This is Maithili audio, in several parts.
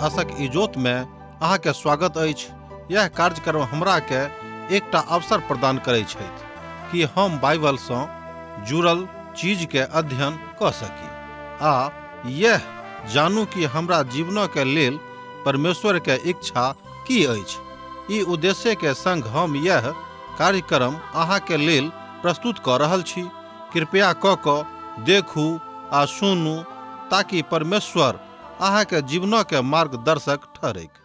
आशक इजोत में अहाँ के स्वागत अछि। यह कार्यक्रम हमरा के एकटा अवसर प्रदान करै छथि कि हम बाइबल सँ जुड़ल चीज के अध्ययन कऽ सकी आ यह जानू कि हमरा जीवन के लेल परमेश्वर के इच्छा की अछि। ई उद्देश्य के संग हम यह कार्यक्रम अहाँ के लेल प्रस्तुत कऽ रहल छी। कृपया कऽ कऽ देखू आ सुनू ताकि परमेश्वर अहाँ के जीवन के मार्गदर्शक ठहरैक।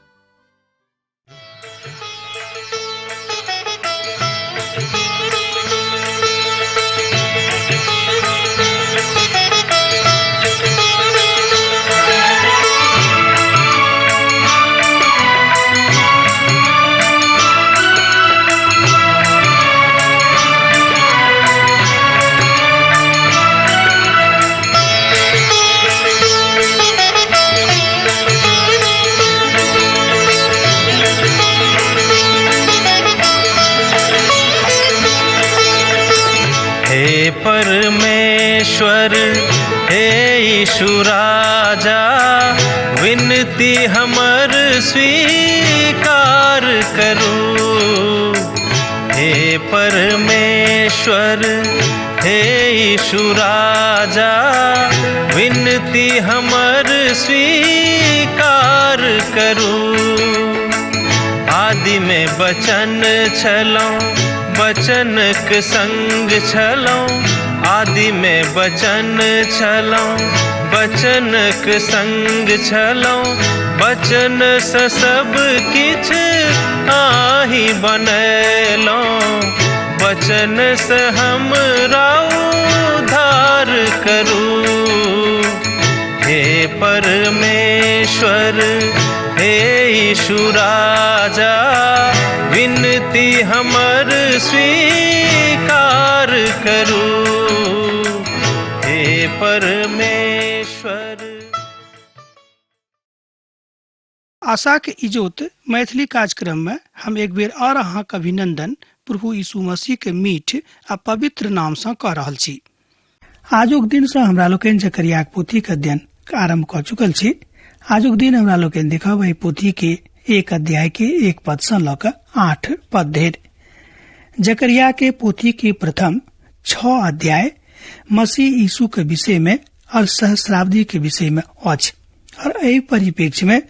हे परमेश्वर, हे यीशु राजा, विनती हमर स्वीकार करू। हे परमेश्वर, हे यीशु राजा, विनती हमर स्वीकार करू। आदि में बचन छलौं, बचनक संग छलौं। आदि में बचन छलौं, बचनक संग छलौं। बचन से सब किछ आही बनेलौं, बचन से हमरा उद्धार करू। हे परमेश्वर, हे यीशु राजा, विनती हमर स्वीकार करू। हे परमेश्वर। आशाक इजोत मैथिली कार्यक्रम में हम एक बेर और अहाँक अभिनंदन प्रभु यीशु मसीह के मीठ आ पवित्र नाम सँ कऽ रहल छी। आजुक दिन सँ हमरा लोकनि जकरियाक पोथीक अध्ययन आरंभ कऽ चुकल छी। आजुक दिन हमरा लोकनि देखब एहि पोथी के 1 अध्याय के 1 पद सँ लऽ कऽ 8 पद धरि। जकरिया के पोथी के प्रथम 6 अध्याय मसीह यीशु के विषय में और सहस्राब्दी के विषय में अछि और एहि परिप्रेक्ष्य में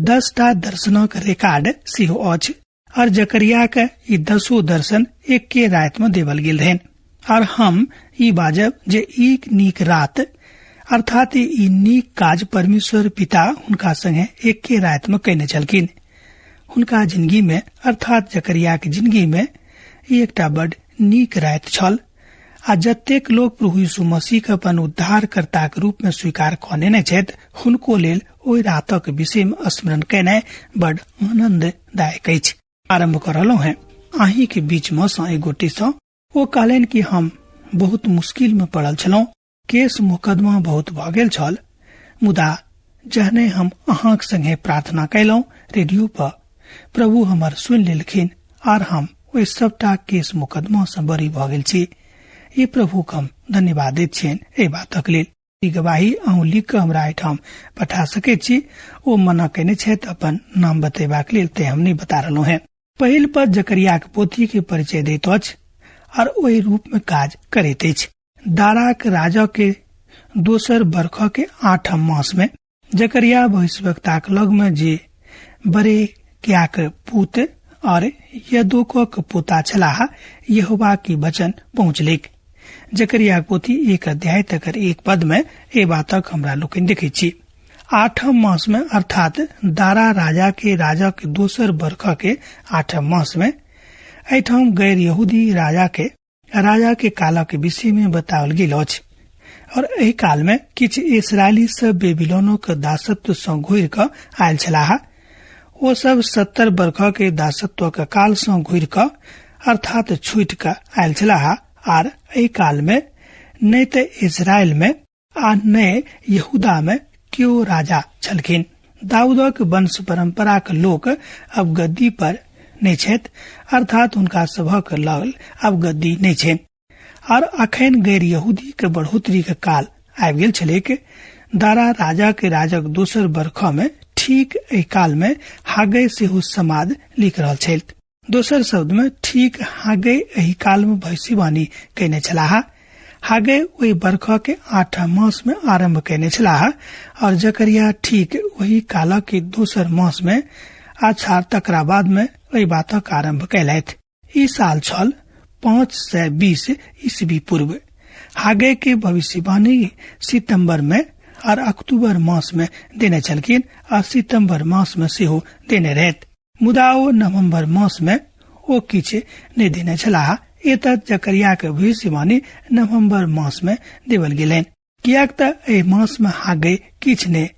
10 टा दर्शनक रिकॉर्ड सेहो अछि और जकरिया के ई 10 दर्शन एके राति में देवल गेल रहनि। और हम ई बाजब जे ई नीक रात अर्थात ई नीक काज परमेश्वर पिता हुनका संगे एके राति में कयने छलखिन। हुनका जिंदगी में अर्थात जकरिया के जिंदगी में ई एकटा बड नीक राति छल आ जतेक लोक प्रभु यीशु मसीह के अपन उद्धारकर्ताक रूप में स्वीकार कऽ नेने छथि हुनको लेल ओहि रातक विषय में स्मरण केनाइ बड आनंददायक अछि। आरंभ कऽ रहलहुँ हैं अहीं के बीच में सँ एक गोटे सँ। ओ कहलनि कि हम बहुत मुश्किल में पड़ल छलहुँ, केस मुकदमा बहुत भऽ गेल छल, मुदा जहने हम अहाँक संगे प्रार्थना कयलहुँ रेडियो पर, प्रभु हमर सुनि लेलखिन आर हम ओहि सबटा केस मुकदमा सँ बरी भऽ गेल छी। ई प्रभुक हम धन्यवाद दैत छियनि एहि बातक लेल। ई गवाही अहूँ लिख कऽ हमरा एहिठाम पठा सकैत छी। ओ मना कयने छथि अपन नाम बतेबाक लेल, तें हम नहि बता रहलहुँ हेँ। पहिल पद जकरियाक पोथी के परिचय दैत अछि आर ओहि रूप में काज करैत अछि। दाराक राजा के दोसर बरख के 8म मास में जकरिया भविष्यवक्ताक लग में जे बरेक्याक पुत और यदोकक पोता छलाह, यहोवा के वचन पहुँचलैक। जकरियाक पोथी 1 अध्याय तकर 1 पद में एहि बातक हमरा लोकनि देखैत छी। 8म मास में अर्थात दारा राजा के राजा के दोसर बरख के 8म मास में एहिठाम गैर यहूदी राजा के राजा के कालक विषय में बताओल गेल अछि। और एहि काल में किछु इसराइली सब बेबीलोनक दासत्व सँ घुरि कऽ आयल छलाह। ओ सब 70 बरख के दासत्व के काल सँ घुरि कऽ अर्थात छूटि कऽ आयल छलाह। आर एहि काल में नहि तऽ इसराइल में आ नहि यहूदा में केओ राजा छलखिन। दाऊदक वंश परंपराक लोक अब गद्दी पर नहि छथि, अर्थात हुनका सभक लग अब गद्दी नहि छनि। और अखन गैर यहूदी के बढ़ोतरी के काल आबि गेल छलैक। दारा राजा के राजक दोसर बरख में ठीक एहि काल में हागै सेहो समाद लिख रहल छथि। दोसर शब्द में ठीक हागै एहि काल में भविष्यवाणी कयने छलाह। हागै ओहि बरख के 8 मास में आरंभ कयने छलाह और जकरिया ठीक ओहि काल के दोसर मास में अच्छा तकरा बाद में एहि बातक आरंभ कयलथि। ई साल छल 520 ईस्वी पूर्व। हागै के भविष्यवाणी सितंबर में और अक्टूबर मास में देने छलखिन और सितंबर मास में सेहो देने रहत, मुदा ओ नवंबर मास में ओ किछु नहि देने छलाह। एतऽ जकरिया के भविष्यवाणी नवंबर मास में देवल गेलनि, कियाक तऽ एहि मास में हागै किछु नहि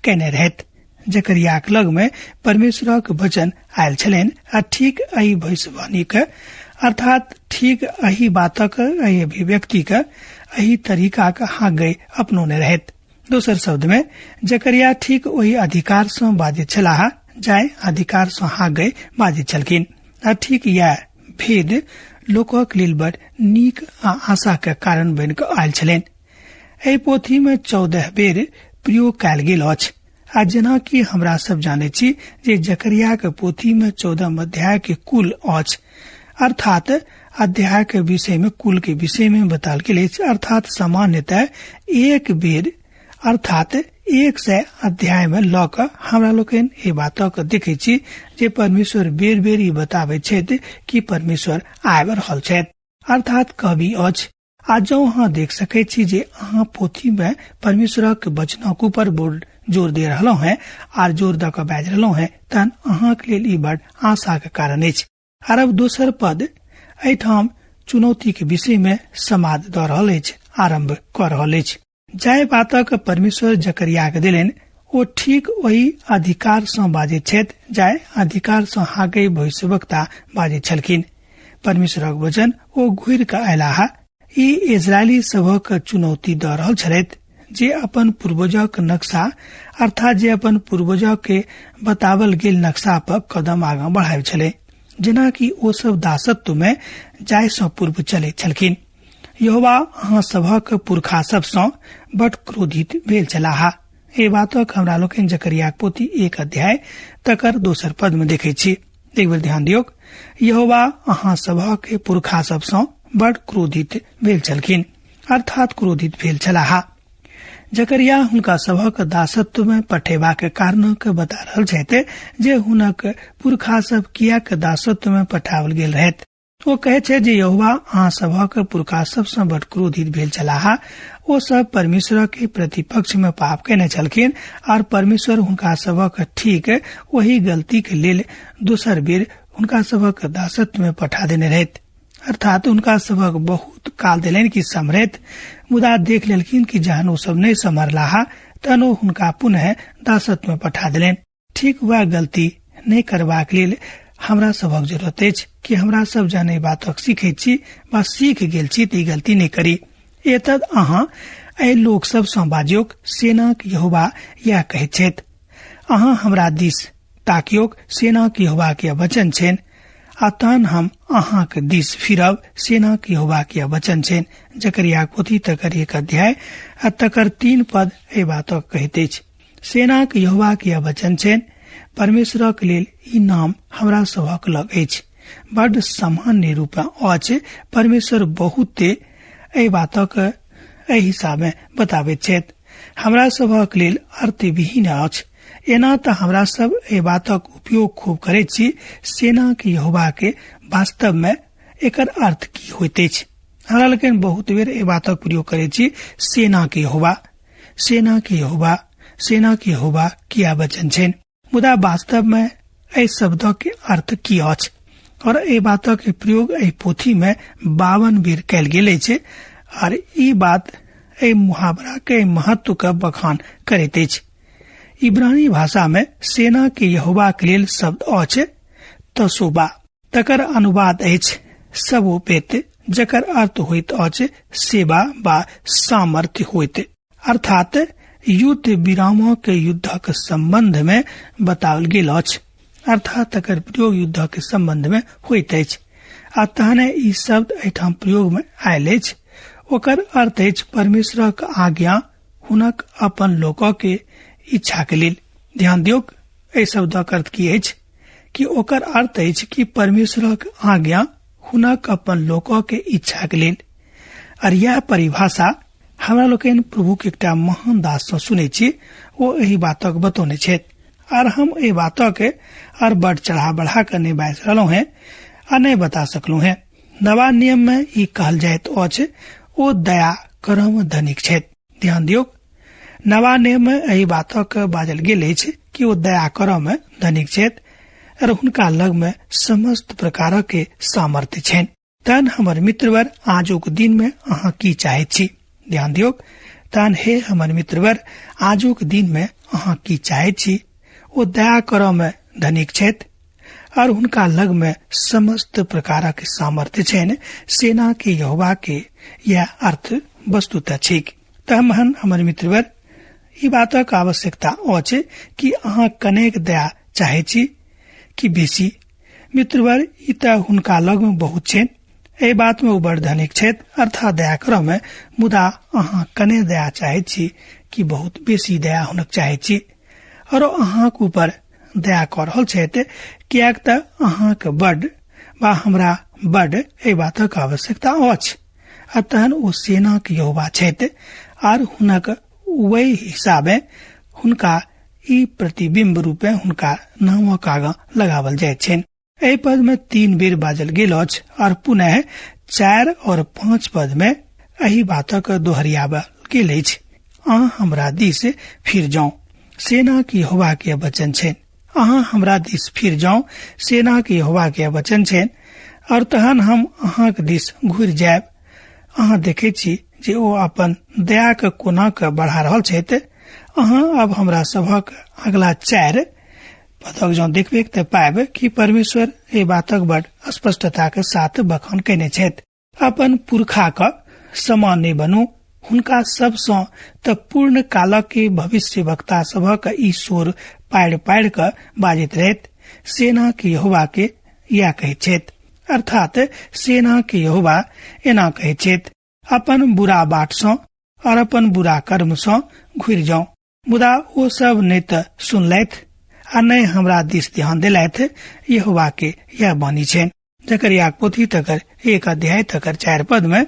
केने रहत। जकरियाक लग में परमेश्वरक वचन आयल छलनि आ ठीक एहि भविष्यवाणी के अर्थात ठीक एहि बातक एहि अभिव्यक्ति के एहि तरीका के हागै अपनौने रहत। दोसर शब्द में जकरिया ठीक ओहि अधिकार सँ बाजैत छलाह जाहि अधिकार सँ हागै बाजैत छलखिन आ ठीक इएह भेद लोकक लेल बड़ नीक आ आशा के कारण बनि कऽ आयल छलनि। एहि पोथी में 14 बेर प्रयोग कयल गेल अछि आ जेनाकि हमरा सब जानै छी जे जकरिया के पोथी में 14 अध्याय के कुल अछि, अर्थात अध्याय के विषय में कुल के विषय में बताल गेल अछि, अर्थात सामान्यतः एक बेर अर्थात 100 अध्याय में लऽ कऽ हमरा लोकनि एहि बातक देखै छी जे परमेश्वर बेर बेर ई बताबै छथि कि परमेश्वर आबि रहल छथि, अर्थात कहबी अछि। आ जौ अहाँ देख सकै छी जे अहाँ पोथी में परमेश्वरक वचनक ऊपर बोर्ड जोर दे रहलहुँ हैं आर जोर दऽ कऽ बाजि रहलहुँ हैं, तहन अहाँक लेल ई बड़ आशाक कारण अछि। आर अब दोसर पद एहिठाम चुनौती के विषय में समाद दऽ रहल अछि, आरंभ कऽ रहल अछि। जाहि बातक परमेश्वर जकरिया के देलनि ओ ठीक ओहि अधिकार सँ बाजैत छथि जाहि अधिकार सँ हागै भविष्यवक्ता बाजैत छलखिन। परमेश्वरक वचन ओ घुरि कऽ अयलाह। ई इजरायली सभक चुनौती दऽ रहल छलथि जे अपन पूर्वजक नक्शा अर्थात जे अपन पूर्वजक के बतावल गेल नक्शा पर कदम आगाँ बढ़ाबि छलै, जेनाकि ओ सब दासत्व में जाय सँ पूर्व चलैत छलखिन। यहोवा अहाँ सभक पुरखा सब सँ बड क्रोधित भेल छलाह। एहि बातक हमरा लोकनि जकरियाक पोथी 1 अध्याय तकर दोसर पद में देखै छी। एक बेर ध्यान दियौक, यहोवा अहाँ सभक पुरखा सब सँ बड क्रोधित भेल छलखिन, अर्थात क्रोधित भेल छलाह। जकरिया हुनका सभक दासत्व में पठेबाक कारणक बता रहल छथि जे हुनक पुरखा सब कियाक दासत्व में पठाओल गेल रहैत। ओ कहै छै जे यहोवा अहाँ सभक पुरखा सब सँ बड क्रोधित भेल छलाह। ओ सब परमेश्वर के प्रतिपक्ष में पाप केने छलखिन और परमेश्वर हुनका सभक ठीक ओही गलती के लेल दोसर बेर हुनका सभक दासत्व में पठा देने रहैत, अर्थात हुनका सभक बहुत काल देलनि कि सम्हरैत, मुदा देख लेलखिन कि जहन ओ सब नहि सम्हरलाह तहन ओ हुनका पुनः दासत्व में पठा देलनि। ठीक वएह गलती नहि करबाक लेल हमरा सभक जरूरत अछि कि हमरा सब जहन एहि बातक सीखैत छी वा सीख गेल छी तऽ ई गलती नहि करी। एतद अहाँ एहि लोक सब सँ बाजियौक, सेनाक यहोवा इएह कहैत छथि, अहाँ हमरा दिस ताकियौक, सेनाक यहोवा के वचन छनि, आ तहन हम अहाँक दिस फिरब, सेनाक यहोवा के वचन छनि। जकरियाक पोथी तकर 1 अध्याय आ तकर 3 पद एहि बातक कहैत अछि। सेनाक यहोवा के वचन छनि। परमेश्वरक लेल ई नाम हमरा सभक लग अछि, बड सामान्य रूप में अछि। परमेश्वर बहुते एहि बातक एहि हिसाब में बताबैत छथि। हमरा सभक लेल अर्थविहीन अछि। एना तऽ हमरा सब एहि बातक उपयोग खूब करैत छी, सेनाक यहोवा के वास्तव में एकर अर्थ की होइत अछि। हमरा लोकनि बहुत बेर एहि बातक प्रयोग करैत छी, सेनाक यहोवा, सेनाक यहोवा, सेनाक यहोवा किया वचन छनि, मुदा वास्तव में एहि शब्दक के अर्थ की अछि। और एहि बातक प्रयोग एहि पोथी में 52 बेर कयल गेल अछि और ई बात एहि मुहावरा के महत्व के बखान करैत अछि। इब्रानी भाषा में सेना के यहोवा के लेल शब्द अछि तसोबा, तकर अनुवाद अछि सबोपेत, जकर अर्थ होइत अछि सेवा वा सामर्थ्य होइत, अर्थात युद्ध विरामक युद्धक संबंध में बताओल गेल अछि, अर्थात तकर प्रयोग युद्धक संबंध में होइत अछि। आ तहने ई शब्द एहिठाम प्रयोग में आयल अछि। ओकर अर्थ अछि परमेश्वरक आज्ञा हुनक अपन लोकक के इच्छा के लेल। ध्यान दियौक, एहि शब्दक अर्थ की अछि कि ओकर अर्थ अछि कि परमेश्वरक आज्ञा हुनक अपन लोकक के इच्छाक लेल। और यह परिभाषा हमरा लोकनि प्रभुक एकटा महान दास सँ सुनै छी, ओ एहि बातक बतौने छथि। और हम एहि बातक और बड़ चढ़ा बढ़ा कऽ नहि बाजि रहलहुँ हेँ आ नहि बता सकलहुँ हेँ। नवा नियम में ई कहल जाइत अछि ओ दया करम धनिक छथि। ध्यान दियौ, नवा नियम में एहि बातक बाजल गेल अछि कि ओ दया करऽ में धनिक छथि और हुनका लग में समस्त प्रकारक के सामर्थ्य छनि। तहन हमर मित्रवर, आजुक दिन में अहाँ की चाहैत छी? ध्यान दियौ, तहन हे हमर मित्रवर, आजुक दिन में अहाँ की चाहैत छी? ओ दया करऽ में धनिक छथि और हुनका लग में समस्त प्रकारक सामर्थ्य छनि। सेना के यहोवा के यह अर्थ वस्तुतः छैक। तहन हमर मित्रवर, ई बातक आवश्यकता अछि कि अहाँ कनेक दया चाहैत छी कि बेसी? मित्रवर, ई तऽ हुनका लग में बहुत छनि। एहि बात में ओ बड़ धनिक छथि, अर्थात दया करऽ में, मुदा अहाँ कने दया चाहैत छी कि बहुत बेसी दया हुनक चाहैत छी? और अहाँक ऊपर दया कऽ रहल छथि, किएक तऽ अहाँक बड वा हमरा बड एहि बातक आवश्यकता अछि। आ तहन ओ सेनाक यहोवा छथि आर हुनक वही हिसाबे हुनका ई प्रतिबिंब रूपे हुनका नामक आगाँ लगावल जाइत छनि। एहि पद में 3 बेर बाजल गेल अछि और पुनः 4 और 5 पद में एहि बातक दोहरियाबल गेल अछि। अहाँ हमरा दिस फिर जाउ, सेना के यहोवा के वचन छनि। अहाँ हमरा दिस फिर जाउ, सेना के यहोवा के वचन छनि, और तहन हम अहाँक दिस घुरि जायब। अहाँ देखै छी जे ओ अपन दया के कोना के बढ़ा रहल छथि। अहाँ अब हमरा सभक अगला 4 पदक जँ देखबे तऽ पायब कि परमेश्वर एहि बातक बड़ स्पष्टता के साथ बखान कयने छथि। अपन पुरखा के समान नहि बनू, हुनका सब सँ तऽ पूर्ण कालक के भविष्य वक्ता सभक ई शोर पाड़ि पाड़ि कऽ बाजैत रहैत। सेना के यहोवा के इएह कहैत छथि, अर्थात सेना के यहोवा एना कहैत छथि, अपन बुरा बाट सँ और अपन बुरा कर्म सँ घुरि जाउ। मुदा ओ सब नहि तऽ सुनलथि आ नहि हमरा दिस ध्यान देलथि। यहोवा के यह वाणी छनि। जकरयाक पोथी तकर 1 अध्याय तकर 4 पद में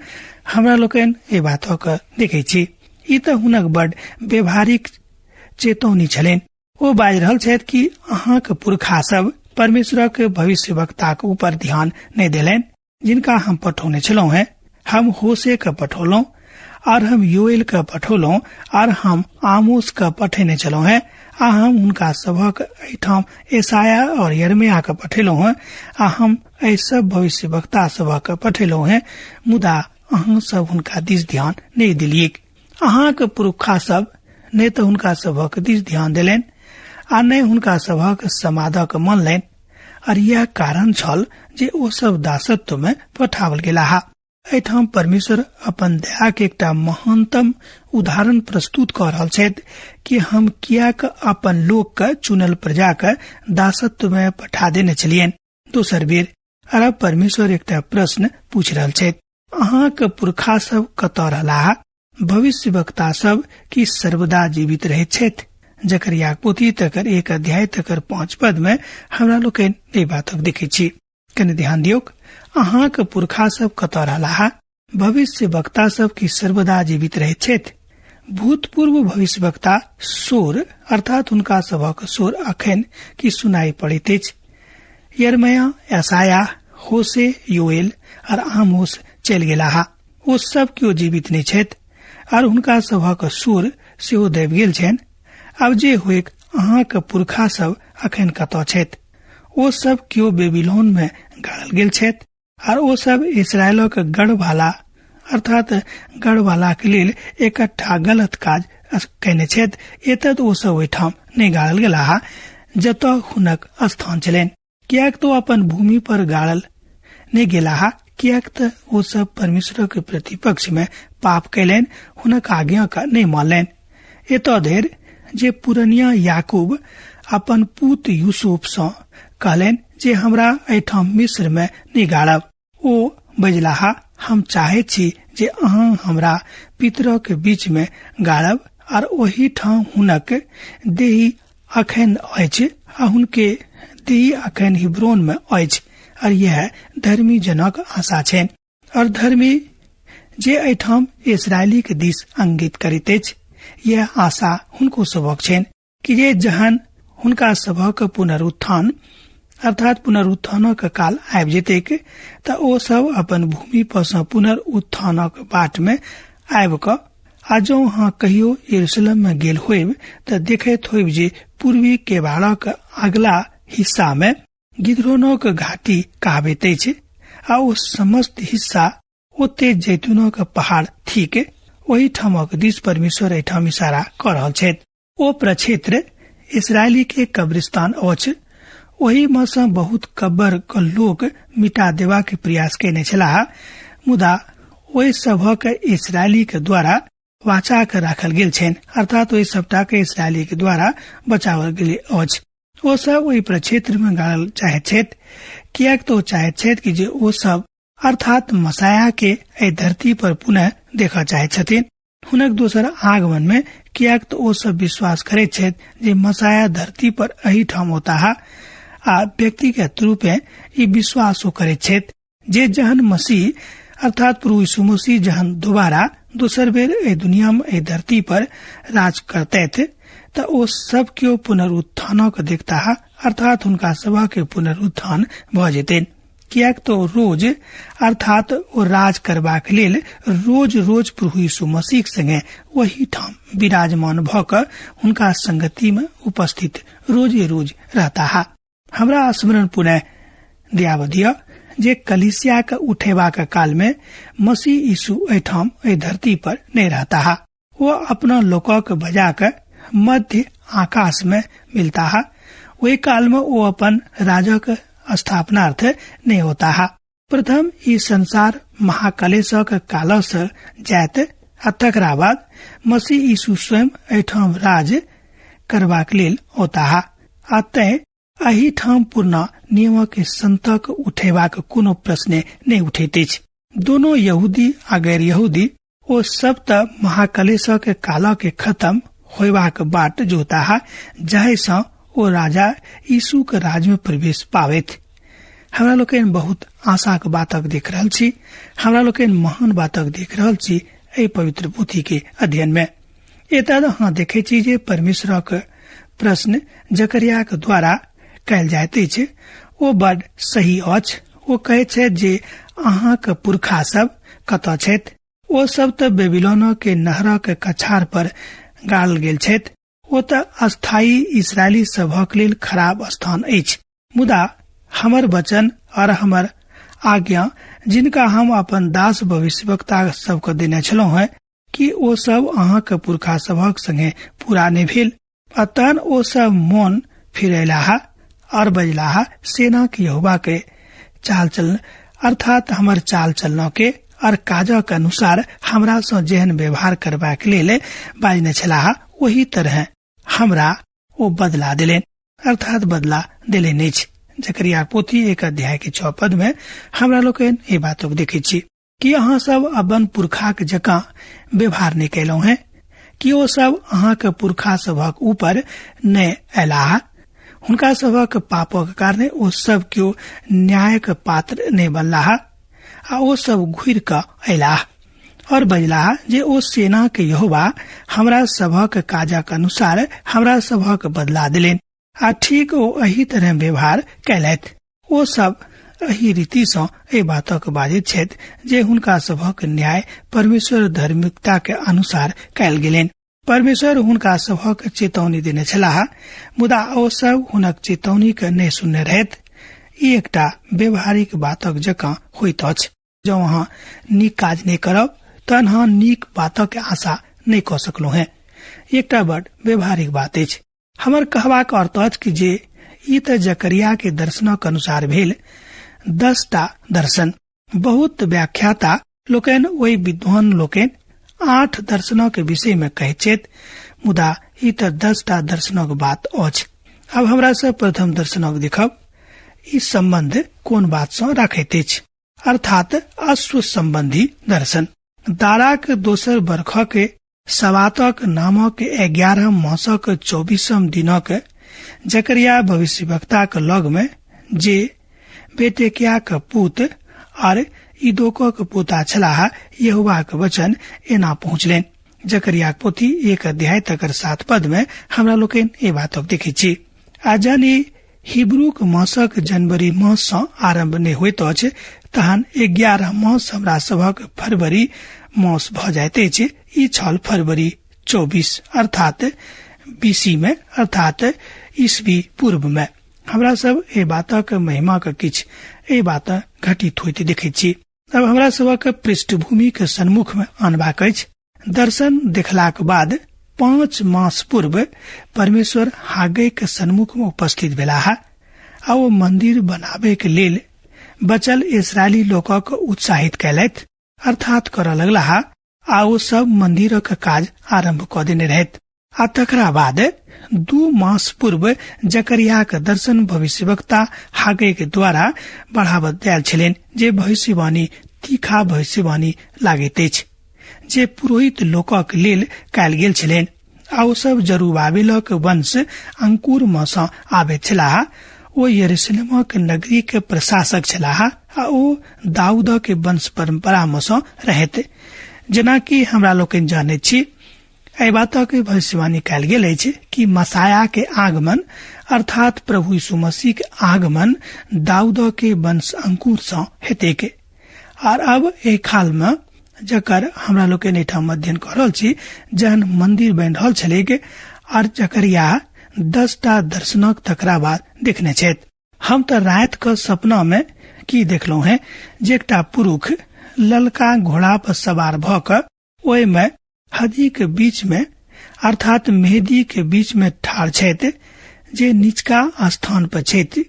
हमरा लोकनि एहि बातक देखै छी। ई तऽ हुनक बड़ व्यवहारिक चेतौनी छलनि। ओ बाजि रहल छथि कि अहाँक पुरखा सब परमेश्वरक भविष्य वक्ताक ऊपर ध्यान नहि देलनि, जिनका हम पठौने छलहुँ हेँ। हम होशे के पठौलहुँ और हम योएल के पठौलहुँ और हम आमोस के पठेने छलहुँ हेँ, आ हम हुनका सभक एहिठाम एसाया और यिर्मयाह के पठेलहुँ हेँ, आ हम एहि सब भविष्य वक्ता सभक पठेलहुँ हेँ, मुदा अहाँ सब हुनका दिस ध्यान नहि देलियैक। अहाँक पुरखा सब नहि तऽ हुनका सभक दिस ध्यान देलनि आ नहि हुनका सभक समादक मानलनि, और यह कारण छल जे ओ सब दासत्व में पठावल गेलाह। एहिठाम परमेश्वर अपन दया के एकटा महानतम उदाहरण प्रस्तुत कऽ रहल छथि कि हम किएक अपन लोक के चुनल प्रजा के दासत्व में पठा देने छलियनि। दोसर बेर अरब परमेश्वर एकटा प्रश्न पूछि रहल छथि, अहाँक पुरखा सब कतऽ रहलाह? भविष्य वक्ता सब की सर्वदा जीवित रहैत छथि? जकरयाक पोथी तकर 1 अध्याय तकर 5 पद में हमरा लोकनि एहि बातक देखै छी। कनि ध्यान दियौक, अहाँक पुरखा सब कतऽ रहलाह? भविष्य वक्ता सब की सर्वदा जीवित रहैत छथि? भूतपूर्व भविष्य वक्ता शोर अर्थात हुनका सभक शोर अखन की सुनाई पड़ैत अछि? यिर्मयाह, यशायाह, होशे, योएल और आमोस चलि गेलाह। ओ सब केओ जीवित नहि छथि और हुनका सभक सुर सेहो दबि गेल छनि। आब जे होइक, अहाँक पुरखा सब अखन कतऽ छथि? ओ सब केओ बेबीलोन में गाड़ल गेल छथि और ओ सब इसरायलक गढ़वाला अर्थात गढ़वाला के लेल एकट्ठा गलत काज कयने छथि। एतद ओ सब ओहिठाम नहि गाड़ल गेलाह जतऽ हुनक स्थान छलनि, किएक तऽ ओ अपन भूमि पर गाड़ल नहि गेलाह, किएक तऽ ओ सब परमेश्वरक प्रतिपक्ष में पाप कयलनि, हुनक आज्ञा के नहि मानलनि। एतऽ धरि जे पुरनिया याकूब अपन पूत यूसुफ सँ कहलनि जे हमरा एहिठाम मिस्र में नहि गाड़ब। ओ बजलाह, हम चाहैत छी जे अहाँ हमरा पितरक बीच में गाड़ब और ओहि ठाम हुनक देही अखन अछि आ हुनके देह अखन हिब्रोन में अछि और यह धर्मी जनक आशा छनि। और धर्मी जे एहिठाम इसराइली के दिस अंगित करैत अछि, यह आशा हुनको सभक छनि कि जे जहन हुनका सभक पुनरुत्थान अर्थात पुनरुत्थानक काल आबि जेतैक तऽ ओ सब अपन भूमि पर सँ पुनरुत्थानक बाट में आबि कऽ आ जौं अहाँ कहियो यरूशलेम में गेल होइब तऽ देखैत होइब जे पूर्वी केबाड़क अगला हिस्सा में गिद्रोनक घाटी कहाबैत अछि आ ओ समस्त हिस्सा ओते जैतूनक पहाड़ थिक। ओहि ठामक दिस परमेश्वर एहिठाम इशारा कऽ रहल छथि। ओ प्रक्षेत्र इसराइली के कब्रिस्तान अछि। ओहि मे सँ बहुत कब्र के लोक मिटा देबाक प्रयास केने छलाह, मुदा ओहि सभक इसराइली के द्वारा वाचा के राखल गेल छनि, अर्थात ओहि सबटा के इसराइली के द्वारा बचाओल गेल अछि। ओ सब ओहि प्रक्षेत्र में गाड़ल चाहैत छथि, किएक तऽ ओ चाहैत छथि कि जे ओ सब अर्थात मसाया के एहि धरती पर पुनः देखऽ चाहैत छथिन हुनक दोसर आगमन में, किएक तऽ ओ सब विश्वास करैत छथि जे मसाया धरती पर एहि ठाम औताह आ व्यक्तिगत रूपे ई विश्वास ओ करैत छथि जे जहन मसीह अर्थात प्रभु यीशु मसीह जहन दोबारा दोसर बेर एहि दुनिया में एहि धरती पर राज करतैथ तऽ ओ सब केओ पुनरुत्थानक देखताह, अर्थात हुनका सभक पुनरुत्थान भऽ जेतनि, किएक तऽ रोज अर्थात ओ राज करबाक लेल रोज रोज प्रभु यीशु मसीह संगे ओही ठाम विराजमान भऽ कऽ हुनका संगति में उपस्थित रोजे रोज रहताह। हमरा स्मरण पुनः दियाब दिअ जे कलीसिया के उठेबाक काल में मसीह यीशु एहिठाम एहि धरती पर नहि रहताह। ओ अपना लोकक बजा कऽ मध्य आकाश में मिलताह। ओहि काल में ओ अपन राजक स्थापनार्थ नहि होताह। प्रथम ई संसार महाकलेशक काल से जायत आ तकरा बाद मसीह यीशु स्वयं एहिठाम राज करबाक लेल औताह आ तैं एहिठाम पुरना नियमक संतक उठेबाक कोनो प्रश्न नहि उठैत अछि। दोनो यहूदी आ गैर यहूदी ओ सब तऽ महाकलेशक काल के खत्म होयबाक बाट जोताह, जाहि सँ ओ राजा यीशु के राज में प्रवेश पाबैत। हमरा लोकनि बहुत आशाक बातक देख रहल छी, हमरा लोकनि महान बातक देख रहल छी एहि पवित्र पोथी के अध्ययन में। एतय अहाँ देखै छी जे परमेश्वरक प्रश्न जकरियाक द्वारा कयल जाइत अछि ओ बड सही अछि। ओ कहैत छथि जे अहाँक पुरखा सब कतऽ छथि? ओ सब तऽ बेबीलोनक के नहरक कछार पर गाड़ल गेल छथि। ओ तऽ अस्थायी इसराइली सभक लेल खराब स्थान अछि। मुदा हमर वचन और हमर आज्ञा जिनका हम अपन दास भविष्यवक्ता सबके देने छलहुँ हैं, कि ओ सब अहाँक पुरखा सभक संगे पूरा नहि भेल? आ तहन ओ सब मोन फिरेलाह और बजलाह, सेना के यहोवा के चाल चलन अर्थात हमर चाल चलना के और काजक अनुसार हमरा सँ जेहन व्यवहार करबाक लेल बाजने छलाह ओही तरह हमरा ओ बदला देलनि, अर्थात बदला देलनि अछि। जकरिया पोथी 1 अध्याय के 6 पद में हमरा लोकनि एहि बातक देखै छी कि अहाँ सब अपन पुरखाक जकाँ व्यवहार नहि कयलहुँ हैं, कि ओ सब अहाँक पुरखा सभक ऊपर नहि अयलाह। हुनका सभक पापक कारणे ओ सब केओ न्यायक पात्र नहि बनलाह आ ओ सब घुरि कऽ अयलाह और बजलाह जे ओ सेनाक यहोवा हमरा सभक काजक अनुसार हमरा सभक बदला देलनि आ ठीक ओ एहि तरह व्यवहार कयलथि। ओ सब एहि रीति सँ एहि बातक बाजैत छथि जे हुनका सभक न्याय परमेश्वर धार्मिकता के अनुसार कयल गेलनि। परमेश्वर हुनका सभक चेतावनी देने छलाह, मुदा ओ सब हुनक चेतावनी के नहि सुनने रहथि। ई एकटा व्यवहारिक बातक जकाँ होइत अछि। जँ अहाँ नीक काज नहि करब तहन अहाँ नीक बातक आशा नहि कऽ सकलहुँ हेँ। एकटा बड़ व्यवहारिक बात अछि। हमर कहबाक अर्थ अछि कि जे ई तऽ जकरिया के दर्शनक अनुसार भेल 10टा दर्शन। बहुत व्याख्याता लोकनि ओहि विद्वान लोकनि 8 दर्शनक विषय में कहैत छथि, मुदा ई तऽ 10टा दर्शनक बात अछि। अब हमरा सब प्रथम दर्शनक देखब ई संबंध कोन बात सँ राखैत अछि, अर्थात अश्व संबंधी दर्शन। दाराक दोसर बरख के सवातक नामक 11 मासक 24 दिनक जकरिया भविष्यवक्ताक लगमे, जे बेटेकियाक पुत आर इदोकक पोता छलाह, यहोवाक वचन एना पहुँचलनि। जकरियाक पोथी 1 अध्याय तकर 7 पद में हमरा लोकनि एहि बातक देखैत छी। आ जहन ई हिब्रूक मासक जनवरी मास सँ आरम्भ नहि होइत अछि तहन 11 मास हमरा सभक फरवरी मास भऽ जाइत अछि। ई छल फरवरी 24 अर्थात बीसी में, अर्थात ईस्वी पूर्व में। हमरा सब एहि बातक महिमाक किछु एहि बात घटित होइत देखैत छी। अब हमरा सभक पृष्ठभूमि के सन्मुख में आनबाक अछि। दर्शन देखलाक बाद 5 मास पूर्व परमेश्वर हागे के सन्मुख में उपस्थित भेलाह आ ओ मंदिर बनाबे के लेल बचल इसराइली लोकक उत्साहित कयलथि, अर्थात करऽ लगलाह आ ओ सब मंदिरक काज आरम्भ कऽ देने रहथि। आ तकरा बाद 2 मास पूर्व जकरियाक दर्शन भविष्यवक्ता हागे के द्वारा बढ़ावत देल छलनि, जे भविष्यवाणी तीखा भविष्यवाणी लागैत अछि, जे पुरोहित लोकक लेल कयल गेल छलनि। आ ओ सब जरूबाबेलक वंश अंकुर मे सँ आबैत छलाह। ओ यरूशलेमक नगरी के प्रशासक छलाह आ ओ दाऊदक वंश परंपरा मे सँ रहैत। जेनाकि हमरा लोकनि जानैत छी, एहि बातक भविष्यवाणी कयल गेल अछि कि मसाया के आगमन अर्थात प्रभु यीशु मसीह के आगमन दाऊद के वंश अंकुर सँ हेतैक। आर अब एहि खाल में जकर हमरा लोकनि एहिठाम अध्ययन कऽ रहल छी, जहन मंदिर बनि रहल छलैक आर जकरिया 10टा दर्शनक तकरा बाद देखने छथि। हम तऽ राति के सपना में की देखलहुँ हैं जे एकटा पुरुष ललका घोड़ा पर सवार भऽ कऽ ओहिमे हदी के बीच में अर्थात मेहदी के बीच में ठाढ़ छथि, जे निचका स्थान पर छथि,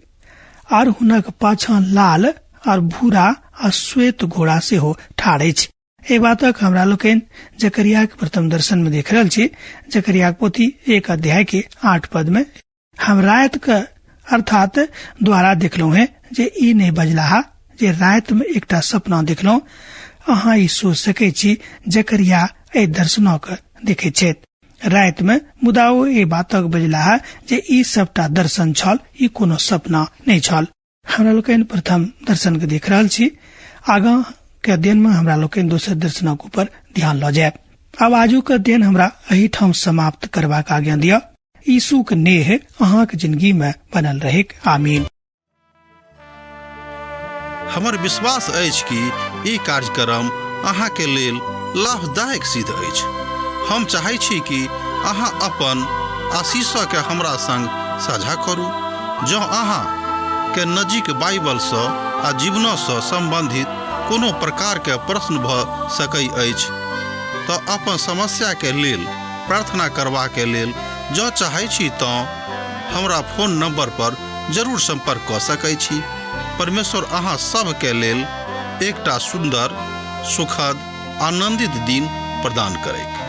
आर हुनक पाछाँ लाल आर भूरा आ श्वेत घोड़ा सेहो ठाढ़ अछि। एहि बातक हमरा लोकनि जकरियाक प्रथम दर्शन में देख रहल छी। जकरियाक पोथी 1 अध्याय के 8 पद में हम राति के अर्थात द्वारा देखलहुँ हैं जे ई नहि बजलाह जे राति में एकटा सपना देखलहुँ। अहाँ ई सोच सकै छी जकरिया एहि दर्शनक देखैत छथि राति में, मुदा ओ एहि बातक बजलाह जे ई सबटा दर्शन छल, ई कोनो सपना नहि छल। हमरा लोकनि प्रथम दर्शन के देख रहल छी। आगाँ के अध्ययन में हमरा लोकनि दोसर दर्शनक ऊपर ध्यान लऽ जायब। आब आजुक अध्ययन हमरा एहिठाम समाप्त करबाक आज्ञा दिअ। यीशुक नेह अहाँक जिंदगी में बनल रहेक। आमीन। हमर विश्वास अछि कि ई कार्यक्रम अहाँके लेल लाभदायक सिद्ध अछि। हम चाहै छी कि अहाँ अपन आशीषके हमरा संग साझा करू। जँ अहाँ के नजीक बाइबलसँ आ जीवनसँ सम्बन्धित कोनो प्रकारके प्रश्न भऽ सकै अछि तऽ अपन समस्याके लेल प्रार्थना करबाके लेल जँ चाहै छी तँ हमरा फोन नंबर पर जरूर संपर्क कऽ सकै छी। परमेश्वर अहाँ सभके लेल एकटा सुन्दर, सुखद, आनंदित दिन प्रदान करैक।